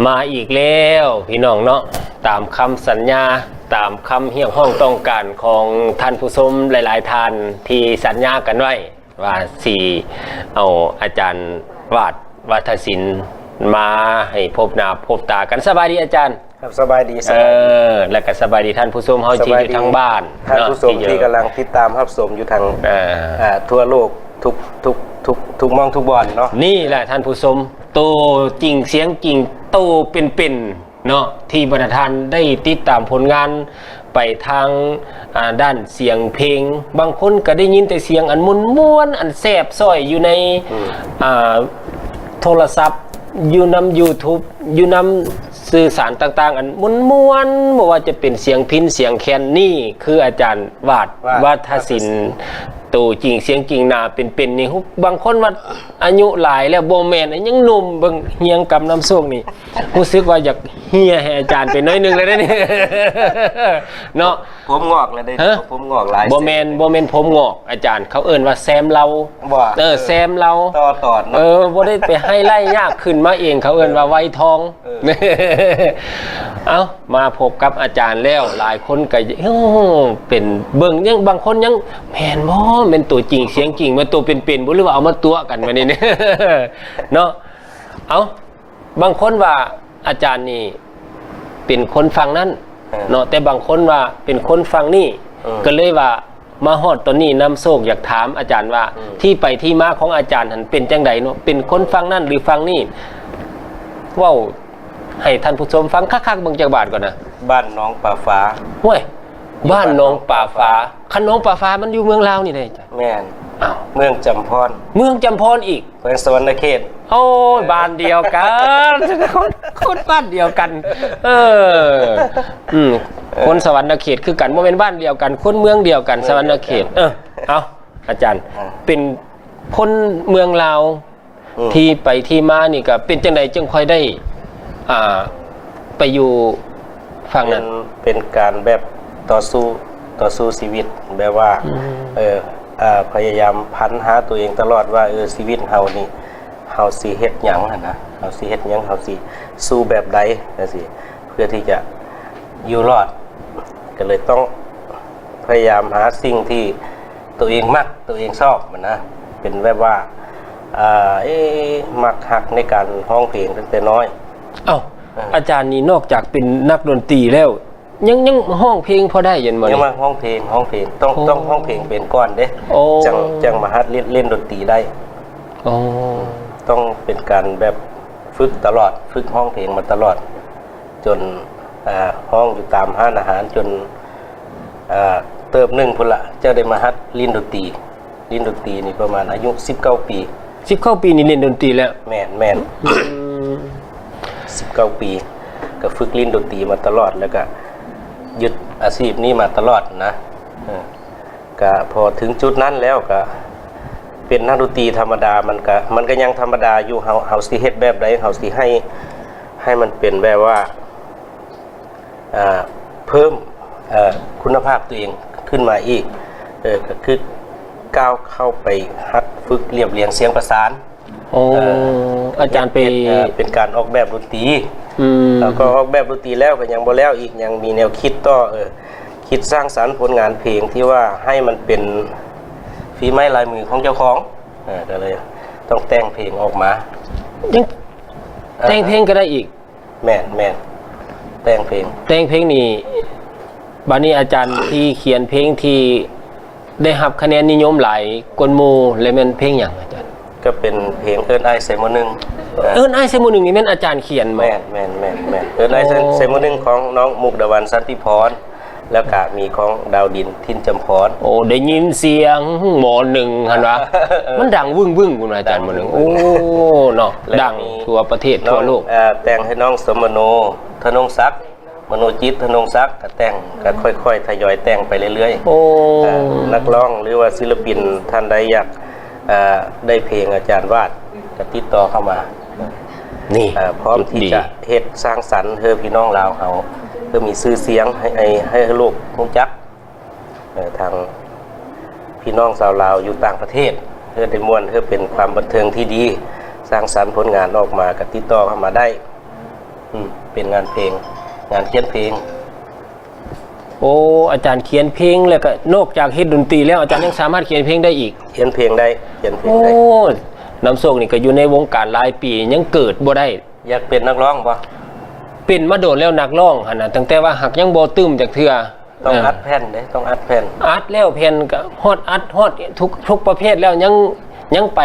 ມາອີກແລ້ວພີ່ນ້ອງເນາະ, ຕາມຄຳສັນຍາ, ຕາມຄຳຮຽກຮ້ອງຕ້ອງການຂອງທ່ານຜູ້ຊົມຫຼາຍໆທ່ານທີ່ສັນຍາກັນໄວ້ ວ່າຊິເອົາອາຈານວາດ ວາທະສິນ ມາໃຫ້ພົບໜ້າພົບຕາກັນ. ສະບາຍດີອາຈານ. ຄັບ ສະບາຍດີ. ເອີ ສະບາຍດີ ແລະກະສະບາຍດີທ່ານຜູ້ຊົມເຮົາທີ່ຢູ່ທາງບ້ານເນາະ, ທ່ານຜູ້ຊົມທີ່ກຳລັງຕິດຕາມຮັບຊົມຢູ່ທາງ ເອີ ເອີ ທົ່ວໂລກ ທຸກ ທຸກ ທຸກ ທຸກໝ່ອງທຸກບ່ອນເນາະ. ນີ້ແຫຼະທ່ານຜູ້ຊົມ ໂຕຈິງສຽງຈິງ ໂຕເປັນໆ ເນາະ ທີ່ບັນດາທ່ານໄດ້ຕິດຕາມຜົນງານໄປທາງ ອ່າ ດ້ານສຽງເພງ. ບາງຄົນກໍໄດ້ຍິນແຕ່ສຽງອັນມ່ວນໆ ອັນແຊບຊອຍຢູ່ໃນ ອືມ ອ່າ ໂທລະສັບ, ຢູ່ນຳ YouTube, ຢູ່ນຳສື່ສານຕ່າງໆ ອັນມ່ວນໆ ບໍ່ວ່າຈະເປັນສຽງພິນ ສຽງແຄນ. ນີ້ຄືອາຈານວາດ ວາດ ວາທະສິນ ໂຕຈິງສຽງຈິງ ໜ້າເປັນໆ ນີ້. ບາງຄົນວ່າອາຍຸຫຼາຍແລ້ວ ບໍ່ແມ່ນ ຍັງໜຸ່ມ. ເບິ່ງຮຽງກຳນຳໂຊກນີ້ ຮູ້ສຶກວ່າຢາກເຮຍໃຫ້ອາຈານໄປໜ້ອຍໜຶ່ງແລ້ວເດ້ນີ້ ເນາະ. ຜົມງອກແລ້ວເດ້. ຮະ? ຜົມງອກຫຼາຍ. ບໍ່ແມ່ນ ບໍ່ແມ່ນຜົມງອກອາຈານ, ເຂົາເອີ້ນວ່າແຊມເລົາ. ບໍ່? ເອີ ເອີ ແຊມເລົາ ຕໍ່ຕອນເນາະ. ເອີ ບໍ່ໄດ້ໄປໄຮໄລ້ຍາກ ຂຶ້ນມາເອງ, ເຂົາເອີ້ນວ່າໄວທອງ. ເອີ ເອີ ເອົ້າ ມາພົບກັບອາຈານແລ້ວ ຫຼາຍຄົນກໍ ໂອ້ ເປັນເບິ່ງ ຍັງ ບາງຄົນຍັງ ແມ່ນບໍ່? ແມ່ນຕົວຈິງສຽງຈິງ ແມ່ນຕົວເປັນໆບໍ່ ຫຼືວ່າເອົາມາຕົວະກັນ ບາດນີ້ເນາະ. ເອົ້າ ບາງຄົນວ່າອາຈານນີ້ເປັນຄົນຝັ່ງນັ້ນ ເອີ ເນາະ, ແຕ່ບາງຄົນວ່າເປັນຄົນຝັ່ງນີ້ ເອີ ກໍເລີຍວ່າມາຮອດຕອນນີ້ ນຳໂຊກຢາກຖາມອາຈານວ່າ ອືມ ທີ່ໄປທີ່ມາຂອງອາຈານຫັ້ນເປັນຈັ່ງໃດເນາະ? ເປັນຄົນຝັ່ງນັ້ນ ຫຼື ຝັ່ງນີ້? ເວົ້າໃຫ້ທ່ານຜູ້ຊົມຟັງຄັກໆເບິ່ງຈັກບາດກ່ອນນະ. ບ້ານໜອງປາຟ້າ. ໂອ້ຍ ບ້ານໜອງປາຟ້າ. ຄັນໜອງປາຟ້າມັນຢູ່ເມືອງລາວນີ້ເດ້. ແມ່ນ. ອ້າວ ເມືອງຈຳພອນ. ເມືອງຈຳພອນອີກ. ແຂວງສະຫວັນນະເຂດ. ໂອ້ຍ ເອີ ບ້ານດຽວກັນ ໂຄດ ໂຄດບ້ານດຽວກັນ. ເອີ ອືມ ເອີ ຄົນສະຫວັນນະເຂດຄືກັນ, ບໍ່ແມ່ນບ້ານດຽວກັນ, ຄົນເມືອງດຽວກັນ. ເມືອງດຽວກັນ. ສະຫວັນນະເຂດ. ເອີ ເອົ້າ ອາຈານ ອ່າ ເປັນຄົນເມືອງລາວ ອືມ ທີ່ໄປທີ່ມານີ້ກໍເປັນຈັ່ງໃດຈຶ່ງຄ່ອຍໄດ້ ອ່າ ໄປຢູ່ຝັ່ງນັ້ນ? ເປັນ ເປັນການແບບຕໍ່ສູ້ ຕໍ່ສູ້ຊີວິດ ແບບວ່າ ອືມ ເອີ ເອີ ພະຍາຍາມພັນຫາຕົວເອງຕະຫຼອດວ່າ ເອີ ຊີວິດເຮົານີ້ ເຮົາຊິເຮັດຫຍັງຫັ້ນນະ, ເຮົາຊິເຮັດຫຍັງ, ເຮົາຊິສູ້ແບບໃດຈັ່ງຊີ້ ເພື່ອທີ່ຈະຢູ່ລອດ. ກໍເລີຍຕ້ອງພະຍາຍາມຫາສິ່ງທີ່ຕົວເອງມັກ ຕົວເອງຊອບຫັ້ນນະ, ເປັນແບບວ່າ ເອີ ເອ ມັກຮັກໃນການຮ້ອງເພງຕັ້ງແຕ່ນ້ອຍ. ເອົ້າ ເອີ ອາຈານນີ້ນອກຈາກເປັນນັກດົນຕີແລ້ວ ຍັງ ຍັງຮ້ອງເພງພໍໄດ້ຢູ່ບໍ່? ຍັງມາຮ້ອງເພງ ຮ້ອງເພງ ຕ້ອງ ໂອ້ ຕ້ອງຮ້ອງເພງເປັນກ່ອນເດ້. ໂອ້ ຈັ່ງ ຈັ່ງມາຫັດຫຼິ້ນ ຫຼິ້ນດົນຕີໄດ້. ໂອ້ ຕ້ອງເປັນການແບບຝຶກຕະຫຼອດ ຝຶກຮ້ອງເພງມາຕະຫຼອດ ຈົນ ອ່າ ຮ້ອງຢູ່ຕາມຮ້ານອາຫານ ຈົນ ອ່າ ເຕີບໜຶ່ງພຸ້ນລະ ຈຶ່ງໄດ້ມາຫັດຫຼິ້ນດົນຕີ. ຫຼິ້ນດົນຕີນີ້ປະມານອາຍຸສິບເກົ້າປີ. ສິບເກົ້າປີນີ້ຫຼິ້ນດົນຕີແລ້ວ? ແມ່ນ ແມ່ນ. ອືມ ສິບເກົ້າປີ ກໍຝຶກຫຼິ້ນດົນຕີມາຕະຫຼອດ ແລ້ວກໍຍຶດອາຊີບນີ້ມາຕະຫຼອດນະ. ເອີ ກະພໍເຖິງຈຸດນັ້ນແລ້ວກະເປັນນັກດົນຕີທຳມະດາ ມັນກະ ມັນກະຍັງທຳມະດາຢູ່. ເຮົາ ເຮົາຊິເຮັດແບບໃດ ເຮົາຊິໃຫ້ ໃຫ້ມັນເປັນແບບວ່າ ອ່າ ເພີ່ມ ເອີ ຄຸນນະພາບຕົວເອງຂຶ້ນມາອີກ ເອີ ກະຄືກ້າວເຂົ້າໄປຫັດຝຶກລຽບລຽງສຽງປະສານ. ໂອ້ ເອີ ອາຈານໄປ ເຮັດ ເຮັດ ເອີ ເປັນການອອກແບບດົນຕີ. ອືມ ແລ້ວກໍອອກແບບດົນຕີແລ້ວກໍຍັງບໍ່ແລ້ວອີກ ຍັງມີແນວຄິດຕໍ່ ເອີ ຄິດສ້າງສັນຜົນງານເພງທີ່ວ່າໃຫ້ມັນເປັນຝີໄມ້ລາຍມືຂອງເຈົ້າຂອງ ເອີ ກໍເລີຍຕ້ອງແຕ່ງເພງອອກມາ. ຍັງ ເອີ ແຕ່ງເພງກໍໄດ້ອີກ? ແມ່ນ ແມ່ນ ແຕ່ງເພງ. ແຕ່ງເພງນີ້ ບາດນີ້ອາຈານທີ່ຂຽນເພງທີ່ໄດ້ຮັບຄະແນນນິຍົມຫຼາຍກວ່າໝູ່ ແລະ ແມ່ນເພງຫຍັງອາຈານ? ກໍເປັນເພງເອີ້ນອ້າຍໃສ່ໝໍ້ໜຶ່ງ. ເອີ້ນອ້າຍໃສ່ໝໍ້ໜຶ່ງນີ້ແມ່ນອາຈານຂຽນບໍ່? ແມ່ນ ແມ່ນ ແມ່ນ ແມ່ນ ເອີ້ນອ້າຍໃສ່ ໂອ້ ໃສ່ໝໍ້ໜຶ່ງຂອງນ້ອງມຸກດາວັນ ສັນຕິພອນ ແລ້ວກະມີຂອງດາວດິນ ຖິ່ນຈຳພອນ. ໂອ້ ໄດ້ຍິນສຽງໝໍ້ໜຶ່ງຫັ້ນຫວາ? ເອີ ມັນດັງວຶ້ງໆ ພຸ້ນອາຈານ ໝໍ້ໜຶ່ງ. ໂອ້ ເນາະ ແລ້ວກໍມີ ດັງທົ່ວປະເທດ ທົ່ວໂລກ. ເອີ ແຕ່ງໃຫ້ນ້ອງສົມມະໂນ ທະນົງສັກ ມະໂນຈິດ ທະນົງສັກ ກໍແຕ່ງ ກໍຄ່ອຍໆ ທະຍອຍແຕ່ງໄປເລື້ອຍໆ. ໂອ້ ເອີ ນັກຮ້ອງ ຫຼືວ່າສິລະປິນທ່ານໃດຢາກ ເອີ ໄດ້ເພງອາຈານວາດ ກໍຕິດຕໍ່ເຂົ້າມາ. ນີ້ ເອີ ພ້ອມທີ່ຈະເຮັດສ້າງສັນໃຫ້ພີ່ນ້ອງລາວເຮົາ ເພື່ອມີຊື່ສຽງ ໃຫ້ ໃຫ້ ໃຫ້ໂລກຮູ້ຈັກ ເອີ ທາງພີ່ນ້ອງຊາວລາວຢູ່ຕ່າງປະເທດ ເພື່ອໄດ້ມ່ວນ ເພື່ອເປັນຄວາມບັນເທີງທີ່ດີ ສ້າງສັນຜົນງານອອກມາ ກໍຕິດຕໍ່ເຂົ້າມາໄດ້. ອືມ ເປັນງານເພງ ງານຂຽນເພງ. ໂອ້ ອາຈານຂຽນເພງ ແລ້ວກໍນອກຈາກເຮັດດົນຕີແລ້ວ ອາຈານຍັງສາມາດຂຽນເພງໄດ້ອີກ? ຂຽນເພງໄດ້ ຂຽນເພງໄດ້. ໂອ້ ນ້ຳໂຊກນີ້ກໍຢູ່ໃນວົງການຫຼາຍປີ ຍັງເກີດບໍ່ໄດ້. ຢາກເປັນນັກຮ້ອງບໍ່? ເປັນມາໂດນແລ້ວ ນັກຮ້ອງຫັ້ນນະ ຕັ້ງແຕ່ວ່າຫາກຍັງບໍ່ຕື່ມຈັກເທື່ອ. ຕ້ອງ ເອີ ອັດແຜ່ນເດ້ ຕ້ອງອັດແຜ່ນ. ອັດແລ້ວແຜ່ນກໍຮອດ ອັດຮອດທຸກ ທຸກປະເພດແລ້ວ ຍັງ ຍັງໄປ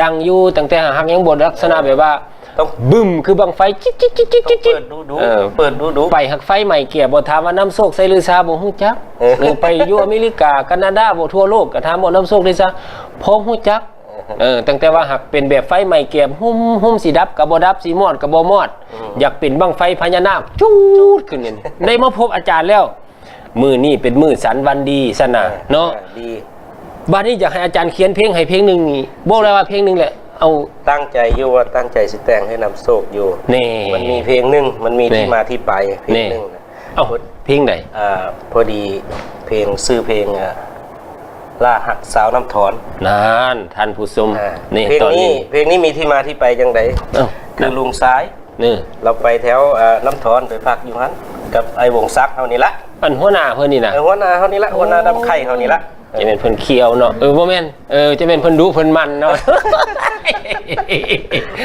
ດັງຢູ່ ຕັ້ງແຕ່ຫາກຍັງບໍ່ລັກສະນະແບບວ່າ ຕ້ອງບຶ້ມຄືບັ້ງໄຟ ຈິກໆໆໆ ຕ້ອງເປີດດຸໆ ເອີ ເປີດດຸໆ. ໄປຫາກໄຟໄໝ້ແກ່ບໍ່ ຖາມວ່ານ້ຳໂຊກໃສຫຼືຊາ ບໍ່ຮູ້ຈັກ. ເອີ ເອີ ໄປຢູ່ອາເມລິກາ ການາດາ ບໍ່ ທົ່ວໂລກ ກໍຖາມວ່ານ້ຳໂຊກຫຼືຊາ ພໍຮູ້ຈັກ. ເອີ ຕັ້ງແຕ່ວ່າຫາກເປັນແບບໄຟໄໝ້ແກ່ ຫຸ້ມ ຫຸ້ມຊິດັບກໍບໍ່ດັບ ຊິມອດກໍບໍ່ມອດ. ອືມ ຢາກເປັນບັ້ງໄຟພະຍານາກ ຈູດຂຶ້ນນີ້ ໄດ້ມາພົບອາຈານແລ້ວ ມື້ນີ້ເປັນມື້ສັນວັນດີຊັ້ນນະ ເອີ ເນາະ ເອີ ດີ. ບາດນີ້ຢາກໃຫ້ອາຈານຂຽນເພງໃຫ້ເພງໜຶ່ງນີ້ ບອກແລ້ວວ່າເພງໜຶ່ງແຫຼະ ເອົາ ຕັ້ງໃຈຢູ່ວ່າຕັ້ງໃຈຊິແຕ່ງໃຫ້ນ້ຳໂຊກຢູ່. ແນ່ ມັນມີເພງໜຶ່ງ ມັນມີ ແນ່ ທີ່ມາທີ່ໄປເພງ ແນ່ ໜຶ່ງນະ. ເອົ້າ ເພງໃດ? ອ່າ ພໍດີເພງ ຊື່ເພງ ອ່າ ລ່າຮັກສາວນ້ຳທອນ. ນັ້ນ ທ່ານຜູ້ຊົມ ອ່າ ນີ້ ເພງນີ້ ຕອນນີ້ ເພງນີ້ມີທີ່ມາທີ່ໄປຈັ່ງໃດ? ເອົ້າ ຄືລຸງຊາຍ ເອີ ລາວໄປແຖວ ອ່າ ນ້ຳທອນ ໄປພັກຢູ່ຫັ້ນກັບອ້າຍວົງສັກເຮົານີ້ລະ. ອັນຫົວໜ້າເພິ່ນນີ້ນະ? ເອີ ຫົວໜ້າເຮົານີ້ລະ ໂອ້ ຫົວໜ້າດຳໄຂ່ເຮົານີ້ລະ. ຈະແມ່ນເພິ່ນຂຽວເນາະ. ເອີ ບໍ່ແມ່ນ ເອີ ຈະແມ່ນເພິ່ນດຸເພິ່ນໝັ່ນເນາະ.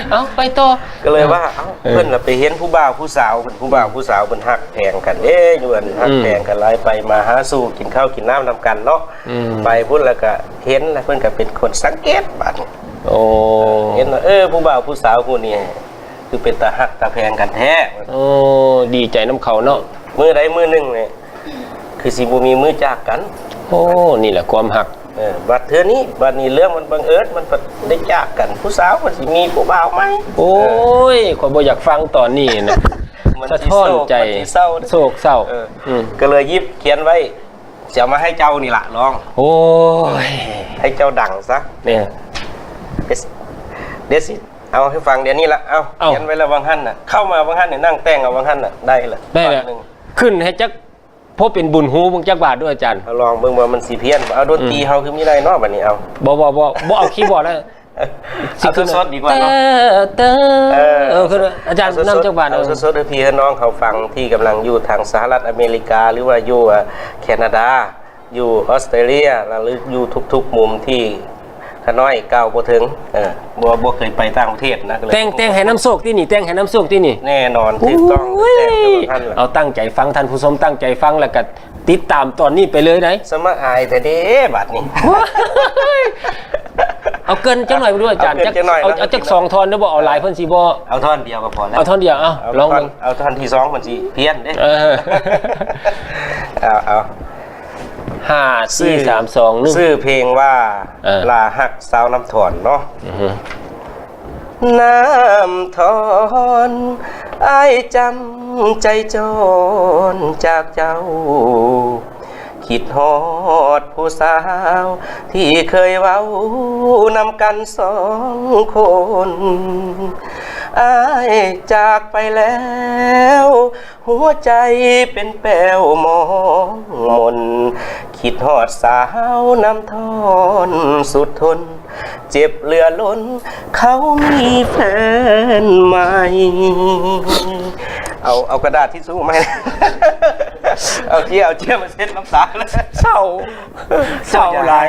ເອົ້າ ໄປຕໍ່. ກໍເລີຍວ່າ ເອົ້າ ເອີ ເພິ່ນລະໄປເຫັນຜູ້ບ່າວຜູ້ສາວ ເພິ່ນ ຜູ້ບ່າວຜູ້ສາວເພິ່ນຮັກແພງກັນເດ້ ຢູ່ອັນ ຮັກ ອືມ ແພງກັນຫຼາຍ ໄປມາຫາສູ່ກິນເຂົ້າກິນນ້ຳນຳກັນເນາະ. ອືມ ໄປພຸ້ນລະກະເຫັນລະ ເພິ່ນກະເປັນຄົນສັງເກດບາດນີ້. ໂອ້ ເຫັນວ່າ ເອີ ຜູ້ບ່າວຜູ້ສາວຄູ່ນີ້ຄືເປັນຕາຮັກຕາແພງກັນແທ້. ໂອ້ ດີໃຈນຳເຂົາເນາະ. ມື້ໃດມື້ໜຶ່ງນີ້ ຄືຊິບໍ່ມີມື້ຈາກກັນ. ໂອ້ ນີ້ແຫຼະຄວາມຮັກ. ເອີ ບັດເທື່ອນີ້ ບັດນີ້ເລື່ອງມັນບັງເອີນ ມັນໄດ້ຈາກກັນ ຜູ້ສາວມັນຊິມີຜູ້ບ່າວໃໝ່. ໂອ້ຍ ເອີ ຂ້ອຍບໍ່ຢາກຟັງຕອນນີ້ນະ ມັນ ສະທ້ອນໃຈ ມັນຊິໂສກ ມັນຊິເສົ້າ ໂສກເສົ້າ. ເອີ ອືມ ກໍເລີຍຫຍິບຂຽນໄວ້ ຊິເອົາມາໃຫ້ເຈົ້ານີ້ລະລອງ. ໂອ້ຍ ໃຫ້ເຈົ້າດັງຊະ. ແມ່ນ ດຽວຊິ ດຽວຊິເອົາໃຫ້ຟັງດຽວນີ້ລະ. ເອົາ ເອົາ ຂຽນໄວ້ແລ້ວຫວ່າງຫັ້ນນະ ເຂົ້າມາຫວ່າງຫັ້ນນະ ນັ່ງແຕ່ງເອົາຫວ່າງຫັ້ນນະ ໄດ້ລະ ໄດ້ລະ ບາດໜຶ່ງ. ຂຶ້ນໃຫ້ຈັກ ພໍເປັນບຸນຫູເບິ່ງຈັກບາດດູອາຈານ. ເອົາລອງເບິ່ງວ່າມັນຊິພຽນບໍ່. ເອົາດົນຕີ ອືມ ເຮົາຄືມີໄດ້ເນາະ ບັດນີ້ເອົາ. ບໍ່ ບໍ່ ບໍ່ ບໍ່ເອົາຄີບອດແລ້ວ. ຊິຂຶ້ນ ເອົາສົດໆດີກວ່າເນາະ. ເຕີ ເຕີ ເອີ ເອີ ເອີ ອາຈານ ເອົາສົດໆ ນຳຈັກບາດ. ເອົາສົດໆໃຫ້ພີ່ໃຫ້ນ້ອງເຂົາຟັງ ທີ່ກຳລັງຢູ່ທາງສະຫະລັດອາເມລິກາ ຫຼືວ່າຢູ່ ເອີ ແຄນາດາ ຢູ່ອອສເຕຣເລຍ ແລະ ຫຼືຢູ່ທຸກໆມຸມທີ່ ຂ້ານ້ອຍກ້າວບໍ່ເຖິງ ເອີ ບໍ່ ບໍ່ເຄີຍໄປຕ່າງປະເທດນະ. ແຕ່ງ ແຕ່ງໃຫ້ນ້ຳໂຊກຕິນີ້ ແຕ່ງໃຫ້ນ້ຳໂຊກຕິນີ້. ແນ່ນອນ ໂອ້ຍ ຖືກຕ້ອງ ແຕ່ງໃຫ້ນ້ຳໂຊກຫັ້ນລະ. ເອົາ ຕັ້ງໃຈຟັງທ່ານຜູ້ຊົມ ຕັ້ງໃຈຟັງ ແລ້ວກະຕິດຕາມຕອນນີ້ໄປເລີຍໄດ໋. ສະມາອາຍແທ້ເດ້ບາດນີ້. ເອົາເກີນຈັກໜ້ອຍເບິ່ງດູອາຈານ. ເອົາເກີນຈັກໜ້ອຍ ເອົາ ເນາະ ເອົາຈັກສອງທ່ອນເດີບໍ່ ເອົາຫຼາຍເພິ່ນຊິບໍ່. ເອົາທ່ອນດຽວກໍພໍແລ້ວ. ເອົາທ່ອນດຽວ ເອົາ ເອົາ ລອງເບິ່ງ. ເອົາທ່ອນທີສອງ ເພິ່ນຊິພຽນເດ້. ເອີ ເອົາ ເອົາ ຫ້າ ສີ່ ສາມ ສອງ ໜຶ່ງ ຊື່ເພງວ່າ ເອີ ລ່າຮັກສາວນ້ຳທອນເນາະ. ອືຮຶ ນ້ຳທອນ ອ້າຍຈຳໃຈຈອນຈາກເຈົ້າ ຄິດຮອດຜູ້ສາວທີ່ເຄີຍເວົ້ານຳກັນສອງຄົນ ອ້າຍຈາກໄປແລ້ວ ຫົວໃຈເປັນແປ້ວໝອງມົນ ຄິດຮອດສາວນ້ຳທອນສຸດທົນ ເຈັບເຫຼືອລົ້ນ ເຂົາມີແຟນໃໝ່. ເອົາ ເອົາກະດາດທິຊູມາໃຫ້ ເອົາເຈ້ຍ ເອົາເຈ້ຍມາເຊັດນ້ຳຕາ. ເສົ້າ ເສົ້າຫຼາຍ.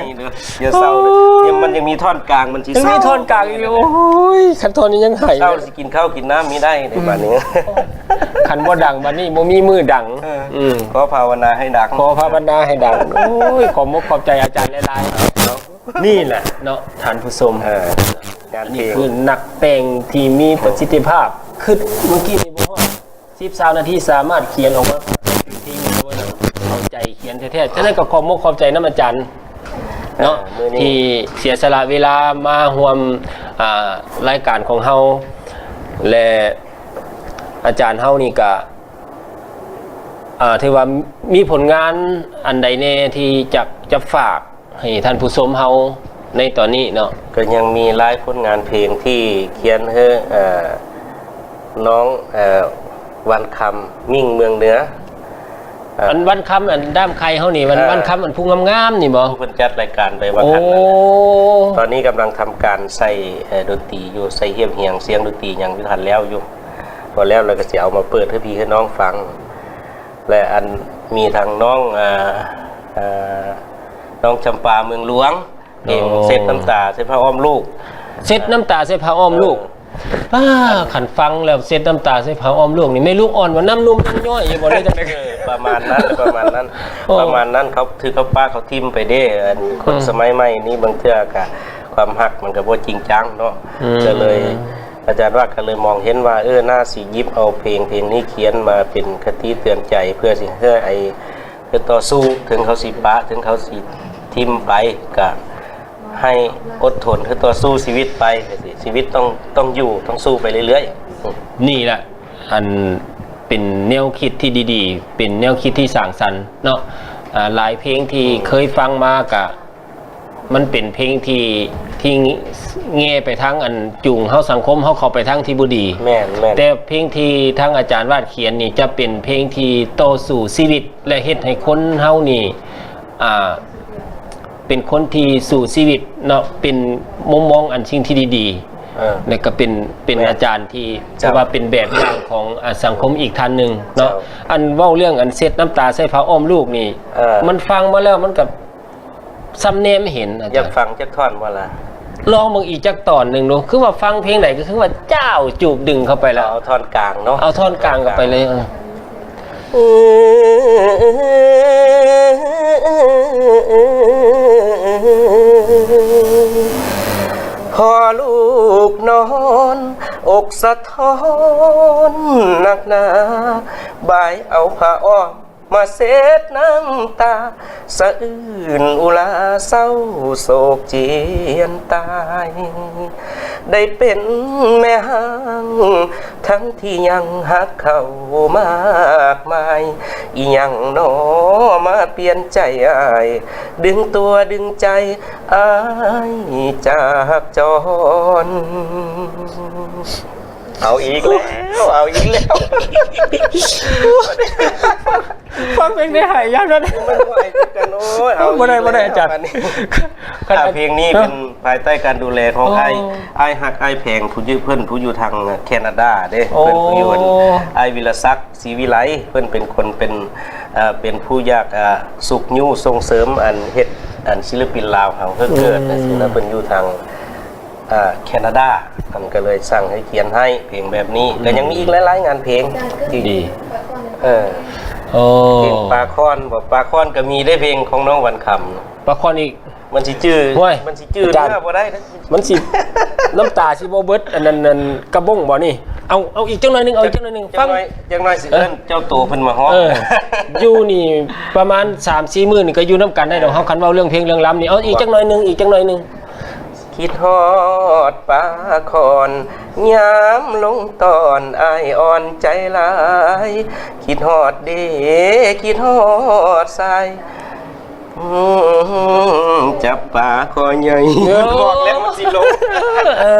ຢ່າເສົ້າເດີ ໂອ້ຍ ມັນຍັງມີທ່ອນກາງ ມັນຊິ ຍັງມີທ່ອນກາງຢູ່. ໂອ້ຍ ຄັນທ່ອນນີ້ຍັງໄຫ້ ເສົ້າຊິກິນເຂົ້າກິນນ້ຳມີໄດ້ໃນບາດນີ້. ອືມ ຄັນບໍ່ດັງບາດນີ້ ບໍ່ມີມື້ດັງ. ເອີ ອືມ ຂໍພາວະນາໃຫ້ດັງ ຂໍພາວະນາໃຫ້ດັງ. ໂອ້ຍ ຂອບມົກຂອບໃຈອາຈານຫຼາຍໆ. ນີ້ແຫຼະເນາະ ທ່ານຜູ້ຊົມ ເອີ ງານເພງ ອັນນີ້ຄືນັກແຕ່ງທີ່ມີປະສິດທິພາບ ຄຶດເມື່ອກີ້ນີ້ບໍ່ຮອດ ສິບ ຊາວນາທີ ສາມາດຂຽນອອກມາເປັນເພງໄດ້. ເອົາໃຈຂຽນແທ້ໆ. ຈັ່ງໃດກໍຂອບມົກຂອບໃຈນຳອາຈານເນາະ ເອີ ມື້ນີ້ ທີ່ເສຍສະຫຼະເວລາມາຮ່ວມ ອ່າ ລາຍການຂອງເຮົາ ແລະ ອາຈານເຮົານີ້ກະ ອ່າ ຖືວ່າມີຜົນງານອັນໃດແດ່ທີ່ຈະ ຈະຝາກ ໃຫ້ທ່ານຜູ້ຊົມເຮົາໃນຕອນນີ້ເນາະ. ກໍຍັງມີຫຼາຍຜົນງານເພງທີ່ຂຽນໃຫ້ ເອີ ນ້ອງ ເອີ ວັນຄຳ ມິ້ງເມືອງເໜືອ. ເອີ ອັນວັນຄຳ ອັນດ້າມໄຂ່ເຮົານີ້ ວັນ ເອີ ວັນຄຳ ອັນຜູ້ງາມໆນີ້ບໍ່? ເພິ່ນຈັດລາຍການໄປວ່າງຫັ້ນ. ໂອ້ ຕອນນີ້ກຳລັງທຳການໃສ່ ເອີ ດົນຕີຢູ່ ໃສ່ຮຽບຮຽງສຽງດົນຕີຫຍັງຢູ່ຫັ້ນແລ້ວຢູ່. ເພ ພໍແລ້ວ ແລ້ວກໍຊິເອົາມາເປີດໃຫ້ພີ່ໃຫ້ນ້ອງຟັງ ແລະ ອັນ ມີທັງນ້ອງ ເອີ ເອີ ນ້ອງຈຳປາເມືອງຫຼວງ ເພງ ໂອ້ ເຊັດນ້ຳຕາໃສ່ຜ້າອ້ອມລູກ ເຊັດນ້ຳຕາໃສ່ຜ້າອ້ອມລູກ ເອີ ອາ ຄັນຟັງແລ້ວເຊັດນ້ຳຕາໃສ່ຜ້າອ້ອມລູກນີ້ ແມ່ລູກອ່ອນວ່ານ້ຳນົມຍັງຍ້ອຍຢູ່ບໍ່ ຫຼືຈັ່ງໃດ? ເອີ ປະມານນັ້ນ ປະມານນັ້ນ ໂອ້ ປະມານນັ້ນ ເຂົາຖືກເຂົາປ້າເຂົາຖິ້ມໄປເດ້ ອັນ ອືມ ຄົນສະໄໝໃໝ່ນີ້ບາງເທື່ອກະ ຄວາມຮັກມັນກໍບໍ່ຈິງຈັງເນາະ ອືມ ກໍເລີຍ ອາຈານວ່າກໍເລີຍມອງເຫັນວ່າ ເອີ ໜ້າຊິຫຍິບເອົາເພງ ເພງນີ້ຂຽນມາເປັນຄະຕິເຕືອນໃຈ ເພື່ອຊິໃຫ້ ເພື່ອຕໍ່ສູ້ ເຖິງເຂົາຊິປະ ເຖິງເຂົາຊິຖິ້ມໄປ ກໍໃຫ້ອົດທົນ ຄືຕໍ່ສູ້ຊີວິດໄປ ຊີວິດຕ້ອງ ຕ້ອງຢູ່ ຕ້ອງສູ້ໄປເລື້ອຍໆ. ນີ້ແຫຼະ ອັນ ເປັນແນວຄິດທີ່ດີໆ ເປັນແນວຄິດທີ່ສ້າງສັນເນາະ ອາ ຫຼາຍເພງທີ່ ອືມ ເຄີຍຟັງມາກະ ມັນເປັນເພງທີ່ ທີ່ແງ່ໄປທາງອັນຈູງເຮົາ ສັງຄົມເຮົາເຂົ້າໄປທາງທີ່ບໍ່ດີ. ແມ່ນໆ. ແຕ່ເພງທີ່ທາງອາຈານວາດຂຽນນີ້ ຈະເປັນເພງທີ່ຕໍ່ສູ້ຊີວິດ ແລະ ເຮັດໃຫ້ຄົນເຮົານີ້ ອ່າ ເປັນຄົນທີ່ສູ້ຊີວິດເນາະ ເປັນມຸມມອງອັນສິ່ງທີ່ດີໆ ເອີ ແລະ ກໍເປັນ ເປັນ ແມ່ນ ອາຈານທີ່ ເຈົ້າ ຖືວ່າເປັນແບບຢ່າງຂອງ ອາ ສັງຄົມອີກທ່ານໜຶ່ງເນາະ. ເຈົ້າ. ອັນເວົ້າເລື່ອງອັນເຊັດນ້ຳຕາໃສ່ຜ້າອ້ອມລູກນີ້ ເອີ ມັນຟັງມາແລ້ວມັນກໍ ສ່ຳແນມເຫັນ ອາຈານ ຢາກຟັງຈັກທ່ອນບໍ່ລະ? ລອງເບິ່ງອີກຈັກຕອນໜຶ່ງດູ ຄືວ່າຟັງເພງໃດກໍຄືວ່າຈ້າວຈູບດຶງເຂົ້າໄປແລ້ວ. ເອົາທ່ອນກາງເນາະ ເອົາທ່ອນກາງເຂົ້າໄປເລີຍ ເອີ. ພໍລູກນອນ ອົກສະທ້ອນໜັກໜາ ບາຍເອົາຜ້າອ້ອມ ມາເຊັດນ້ຳຕາ ສະອື່ນອຸລາເສົ້າໂສກຈຽນຕາຍ ໄດ້ເປັນແມ່ຮ້າງ ທັງທີ່ຍັງຮັກເຂົາມາກມາຍ ອີ່ຫຍັງໜໍມາປ່ຽນໃຈອ້າຍ ດຶງຕົວດຶງໃຈອ້າຍຈາກຈອນ. ເອົາອີກແລ້ວ ເອົາອີກແລ້ວ ຟັງເພງໄດ້ໄຫ້ຍາມນັ້ນ ມັນບໍ່ໄຫ້ຄືກັນ. ໂອ້ຍ ເອົາ ບໍ່ໄດ້ ອີກ ບໍ່ໄດ້ ແລ້ວ ອາຈານ ຄັນ ອ່າ ເພງນີ້ເປັນພາຍໃຕ້ການດູແລຂອງອ້າຍ ອໍ ອ້າຍຮັກອ້າຍແພງ ຜູ້ຢູ່ ເພິ່ນຜູ້ຢູ່ທາງແຄນາດາເດ້. ອໍ ເພິ່ນຜູ້ຢູ່ ອ້າຍວິລະສັກ ສີວິໄລ ເພິ່ນເປັນຄົນເປັນ ເອີ ເປັນຜູ້ຢາກ ເອີ ຊຸກຍູ້ສົ່ງເສີມ ອັນ ເຮັດ ອັນ ສິລະປິນລາວເຮົາໃຫ້ເກີດ ອືມ ຈັ່ງຊີ້ນະ ເພິ່ນຢູ່ທາງ ອ່າ ແຄນາດາ ເພິ່ນກໍເລີຍສັ່ງໃຫ້ຂຽນໃຫ້ເພງແບບນີ້. ອືມ ກໍຍັງມີອີກຫຼາຍໆງານເພງທີ່ ດີ ເອີ ໂອ້ ເພງປາຄອນບໍ ປາຄອນກໍມີໄດ້ເພງຂອງນ້ອງວັນຄຳ ປາຄອນອີກ ມັນຊິຈື່ ໂອ້ຍ ມັນຊິຈື່ ອາຈານ ເນື້ອບໍ່ໄດ້ນະ ມັນຊິ ນ້ຳຕາຊິບໍ່ເບິດ ອັນນັ້ນ ອັນກະບົ້ງບໍນີ້? ເອົາ ເອົາອີກຈັກໜ້ອຍໜຶ່ງ ເອົາອີກຈັກໜ້ອຍໜຶ່ງ ເອີ ຈັກໜ້ອຍ ຈັກໜ້ອຍຊິເອີ້ນເຈົ້າໂຕເພິ່ນມາຮ້ອງ ເອີ ຢູ່ນີ້ປະມານສາມສີ່ມື້ນີ້ກໍຢູ່ນຳກັນໄດ້ດອກ ເຮົາຄັນເວົ້າເລື່ອງເພງເລື່ອງລຳນີ້ ເອົາອີກຈັກໜ້ອຍໜຶ່ງ ອີກຈັກໜ້ອຍໜຶ່ງ. ຄິດຮອດປາຄອນ ຍາມລົງຕອນ ອ້າຍອ່ອນໃຈຫຼາຍ ຄິດຮອດເດ ຄິດຮອດຊາຍ ອືມ ຈັບປາຄໍໃຫຍ່ ເອີ ບອກແລ້ວມັນຊິລົງ ເອີ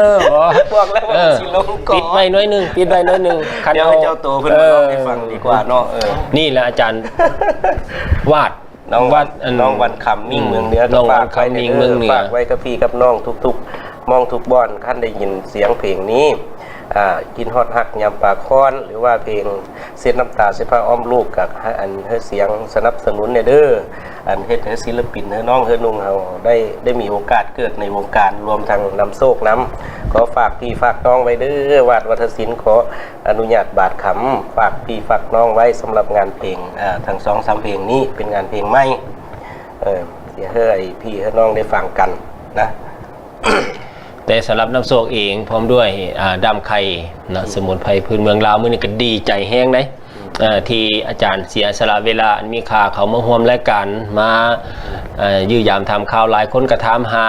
ບອກແລ້ວວ່າມັນຊິລົງ ເອີ ກໍ ປິດໄວ້ໜ້ອຍໜຶ່ງ ປິດໄວ້ໜ້ອຍໜຶ່ງ ຄັນ ດຽວໃຫ້ເຈົ້າໂຕເພິ່ນມາເລົ່າໃຫ້ຟັງດີກວ່າເນາະ ເອີ ເອີ ນີ້ແຫຼະອາຈານວາດ ນ້ອງວັນ ວັດ ອັນ ນ້ອງວັນຄຳ ມິ້ງເມືອງເໜືອ ອືມ ກໍຝາກໄວ້ເດີ ນ້ອງວັນຄຳ ຝາກໄວ້ກັບພີ່ກັບນ້ອງທຸກໆ ໝ່ອງທຸກບ່ອນ ຄັນໄດ້ຍິນສຽງເພງນີ້ ອ່າ ຄິດຮອດຮັກຍາມປາຄອນ ຫຼືວ່າເພງເຊັດນ້ຳຕາໃສ່ຜ້າອ້ອມລູກ ກໍໃຫ້ ອັນ ໃຫ້ສຽງສະໜັບສະໜູນແດ່ເດີ ອັນ ເຮັດໃຫ້ສິລະປິນ ເຮີນ້ອງເຮີນຸ່ງເຮົາໄດ້ ໄດ້ມີໂອກາດເກີດໃນວົງການ ລວມທັງນຳໂຊກນຳ ຂໍຝາກພີ່ຝາກນ້ອງໄວ້ເດີ ວາດວັດທະສິນ ຂໍ ອະນຸຍາດບາດຄຳ ຝາກພີ່ຝາກນ້ອງໄວ້ສຳລັບງານເພງ ເອີ ທັງສອງສາມເພງນີ້ ເປັນງານເພງໃໝ່ ເອີ ຊິໃຫ້ພີ່ໃຫ້ນ້ອງໄດ້ຟັງກັນນະ ແຕ່ສຳລັບນ້ຳໂຊກເອງ ພ້ອມດ້ວຍ ອ່າ ດຳໄຂ່ເນາະ ອືມ ສະໝຸນໄພພື້ນເມືອງລາວ ມື້ນີ້ກໍດີໃຈແຮງເດ້ ອືມ ເອີ ທີ່ອາຈານເສຍສະຫຼະເວລາອັນມີຄ່າເຂົ້າມາຮ່ວມລາຍການ ມາ ເອີ ຢ້ຽມຢາມຖາມຂ່າວ ຫຼາຍຄົນກໍຖາມຫາ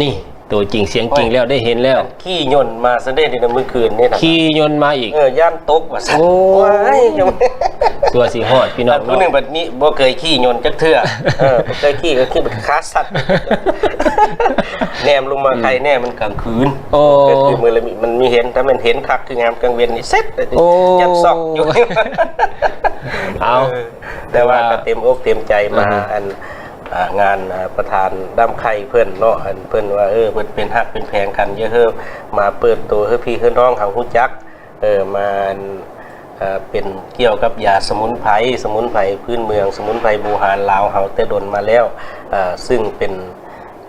ນີ້ ຕົວຈິງສຽງຈິງແລ້ວ ໄດ້ເຫັນແລ້ວ ຂີ່ຍົນມາຊະເດ້ ໃນມື້ຄືນນີ້ນະ ຂີ່ຍົນມາອີກ ເອີ ຢ້ານຕົກວ່າຊັ້ນ ໂອ້ຍ ຕົວຊິຮອດ ພີ່ນ້ອງເນາະ ຜູ້ໜຶ່ງບັດນີ້ບໍ່ເຄີຍຂີ່ຍົນຈັກເທື່ອ ເອີ ບໍ່ເຄີຍຂີ່ ກໍຂີ່ແບບຂາສັ່ນ ແນມລົງມາ ອືມ ໄຄແນ່ ມັນກາງຄືນ ໂອ້ ກາງຄືນມື້ລະມີ ມັນມີເຫັນ ຖ້າແມ່ນເຫັນຄັກຄືງາມກາງເວັນນີ້ເຊັດເລີຍ ໂອ້ ຍັງຊອກຢູ່ ເອົາ ເອີ ແຕ່ວ່າ ແຕ່ວ່າກໍເຕັມອົກເຕັມໃຈມາ ອືຮຶ ອັນ ອ່າ ງານ ອ່າ ປະທານດຳໄຂ່ເພິ່ນເນາະ ອັນເພິ່ນວ່າ ເອີ ເພິ່ນເປັນຮັກເປັນແພງກັນ ຢ່າເຮີມາເປີດໂຕໃຫ້ພີ່ໃຫ້ນ້ອງເຮົາຮູ້ຈັກ ເອີ ມາ ເອີ ເປັນກ່ຽວກັບຢາສະໝຸນໄພ, ສະໝຸນໄພພື້ນເມືອງ, ສະໝຸນໄພບູຮານລາວເຮົາແຕ່ດົນມາແລ້ວ, ເອີ ຊຶ່ງເປັນ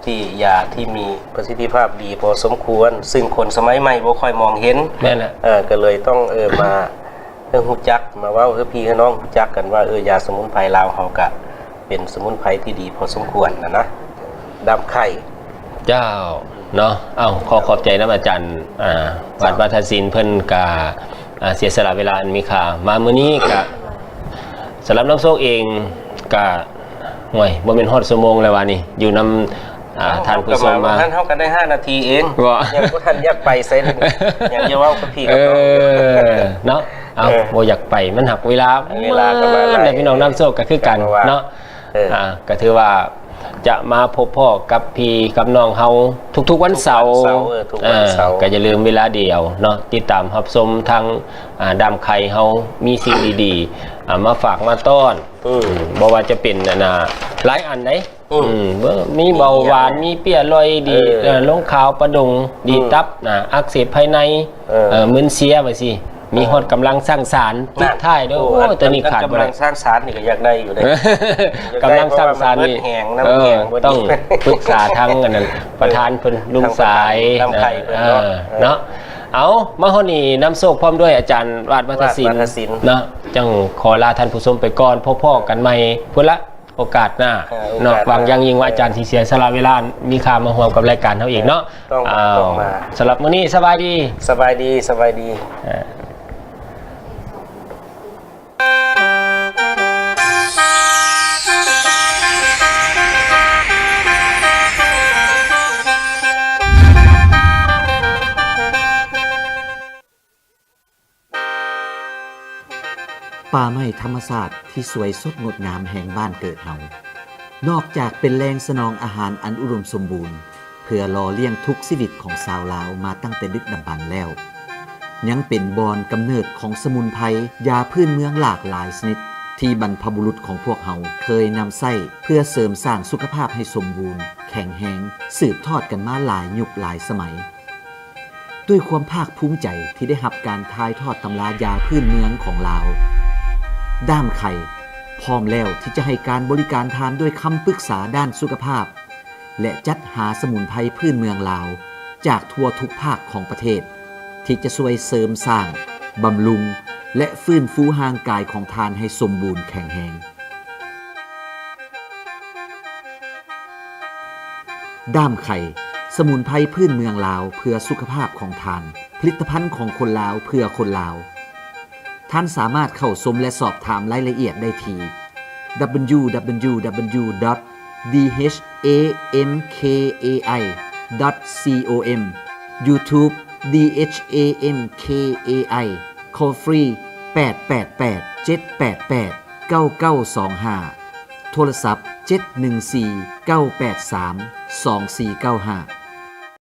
ທີ່ຢາທີ່ມີປະສິດທິພາບດີພໍສົມຄວນ, ຊຶ່ງຄົນສະໄໝໃໝ່ບໍ່ຄ່ອຍມອງເຫັນ. ແມ່ນແຫຼະ. ເອີ ກໍເລີຍຕ້ອງ ເອີ ມາ ເອີ ຮູ້ຈັກ, ມາເວົ້າໃຫ້ພີ່ໃຫ້ນ້ອງຮູ້ຈັກກັນວ່າ ເອີ ຢາສະໝຸນໄພລາວເຮົາກະ ເປັນສະໝຸນໄພທີ່ດີພໍສົມຄວນນະນະ ດຳໄຂ່. ເຈົ້າ ເນາະ. ເອົ້າ ຂໍຂອບໃຈນຳອາຈານ ອ່າ ເຈົ້າ ວັດວາທະສິນ ເພິ່ນກະ ອ່າ ເສຍສະຫຼະເວລາອັນມີຄ່າມາມື້ນີ້. ກະສຳລັບນ້ອງໂຊກເອງກະ ໂອ້ຍ ບໍ່ແມ່ນຮອດຊົ່ວໂມງແລ້ວວະນີ້ ຢູ່ນຳ ອ່າ ເອົ້າ ທ່ານຜູ້ຊົມມາ ເຮົາກໍມາ ເຮົາກໍໄດ້ຫ້ານາທີເອງ ບໍ່ ຍັງບໍ່ທັນຢາກໄປໃສເລີຍ ຍັງຈະເວົ້າກັບພີ່ກັບນ້ອງຢູ່ ເອີ ເນາະ. ເອົ້າ ເອີ ບໍ່ຢາກໄປ ມັນຫັກເວລາ ເວລາກໍມາຫຼາຍ ແລ້ວພີ່ນ້ອງນ້ຳໂຊກກໍຄືກັນເນາະ. ເອີ ອ່າ ກໍຖືວ່າຈະມາພົບພໍ້ກັບພີ່ກັບນ້ອງເຮົາທຸກໆວັນເສົາ ທຸກວັນເສົາ ເອີ ທຸກວັນເສົາ ອ່າ ກໍຢ່າລືມເວລາດຽວເນາະ ຕິດຕາມຮັບຊົມທາງ ອ່າ ດຳໄຂ່ເຮົາມີສິ່ງດີໆ ອ່າ ມາຝາກມາຕ້ອນ ອືມ ບໍ່ວ່າຈະເປັນ ອັນນ່າ ຫຼາຍອັນໃດ ອືມ ອືມ ເບິ່ງ ມີເບົາຫວານ ມີເປັນເປັຍລອຍດີ ເອີ ເອີ ລົງຂາວປະດົງ ດີ ອືມ ຕັບ ອ່າ ອັກເສບພາຍໃນ ເອີ ເອີ ມຶນເຊຍ ວ່າຊີ້ ມີຮອດກຳລັງສ້າງສານ ເອີ ຕິດທ້າຍດ້ວຍ. ໂອ້ ໂອ້ ໂຕນີ້ຂາດບໍ່ໄດ້ ກຳລັງສ້າງສານນີ້ກໍຢາກໄດ້ຢູ່ເດ້ ຢາກໄດ້ ກຳລັງສ້າງສານນີ້ ເພາະວ່າມັນເບິດແຮງ ນ້ຳ ເອີ ແຮງເບິດ ຕ້ອງປຶກສາທາງອັນນັ້ນ ປະທານເພິ່ນ ເອີ ລຸງສາຍ ທາງປະທານ ນຳໄຂ່ເພິ່ນເນາະ ເອີ ເນາະ. ເອົາ ມາຮອດນີ້ ນ້ຳໂຊກພ້ອມດ້ວຍອາຈານວາດ ວາດວັດທະສິນ ວາດວັດທະສິນເນາະ ຈັ່ງຂໍລາທ່ານຜູ້ຊົມໄປກ່ອນ ພໍ້ໆກັນໃໝ່ພຸ້ນລະ ໂອກາດໜ້າ ເອີ ໂອກາດໜ້າເນາະ. ຫວັງຢ່າງຍິ່ງວ່າອາຈານຊິເສຍສະຫຼະເວລາມີຄ່າມາຮ່ວມກັບລາຍການເຮົາອີກເນາະ. ເອີ ຕ້ອງ ເອົາ ຕ້ອງມາ. ສຳລັບມື້ນີ້ ສະບາຍດີ. ສະບາຍດີ ສະບາຍດີ. ເອີ ປ່າໄມ້ທຳມະຊາດທີ່ສວຍສົດງົດງາມແຫ່ງບ້ານເກີດເຮົາ ນອກຈາກເປັນແຫຼ່ງສະໜອງອາຫານອັນອຸດົມສົມບູນ ເພື່ອຫຼໍ່ລ້ຽງທຸກຊີວິດຂອງຊາວລາວມາຕັ້ງແຕ່ດຶກດຳບັນແລ້ວ, ຍັງເປັນບ່ອນກຳເນີດຂອງສະໝຸນໄພ ຢາພື້ນເມືອງຫຼາກຫຼາຍຊະນິດ ທີ່ບັນພະບຸລຸດຂອງພວກເຮົາເຄີຍນຳໃຊ້ ເພື່ອເສີມສ້າງສຸຂະພາບໃຫ້ສົມບູນ, ແຂງແຮງ, ສືບທອດກັນມາຫຼາຍຍຸກຫຼາຍສະໄໝ. ດ້ວຍຄວາມພາກພູມໃຈທີ່ໄດ້ຮັບການຖ່າຍທອດຕຳລາຢາພື້ນເມືອງຂອງລາວ, ດ້າມໄຂ່ ພ້ອມແລ້ວທີ່ຈະໃຫ້ການບໍລິການທ່ານດ້ວຍຄຳປຶກສາດ້ານສຸຂະພາບ ແລະ ຈັດຫາສະໝຸນໄພພື້ນເມືອງລາວຈາກທົ່ວທຸກພາກຂອງປະເທດ ທີ່ຈະຊ່ວຍເສີມສ້າງ, ບຳລຸງ ແລະ ຟື້ນຟູຮ່າງກາຍຂອງທ່ານໃຫ້ສົມບູນແຂງແຮງ. ດ້າມໄຂ່ ສະໝຸນໄພພື້ນເມືອງລາວເພື່ອສຸຂະພາບຂອງທ່ານ, ຜະລິດຕະພັນຂອງຄົນລາວເພື່ອຄົນລາວ. ທ່ານສາມາດເຂົ້າຊົມ ແລະ ສອບຖາມລາຍລະອຽດໄດ້ທີ່ www.dhamkai.com, YouTube DHAMKAI, call free ແປດແປດແປດ ເຈັດແປດແປດ ເກົ້າເກົ້າສອງຫ້າ, ໂທລະສັບ ເຈັດໜຶ່ງສີ່ ເກົ້າແປດສາມ ສອງສີ່ເກົ້າຫ້າ.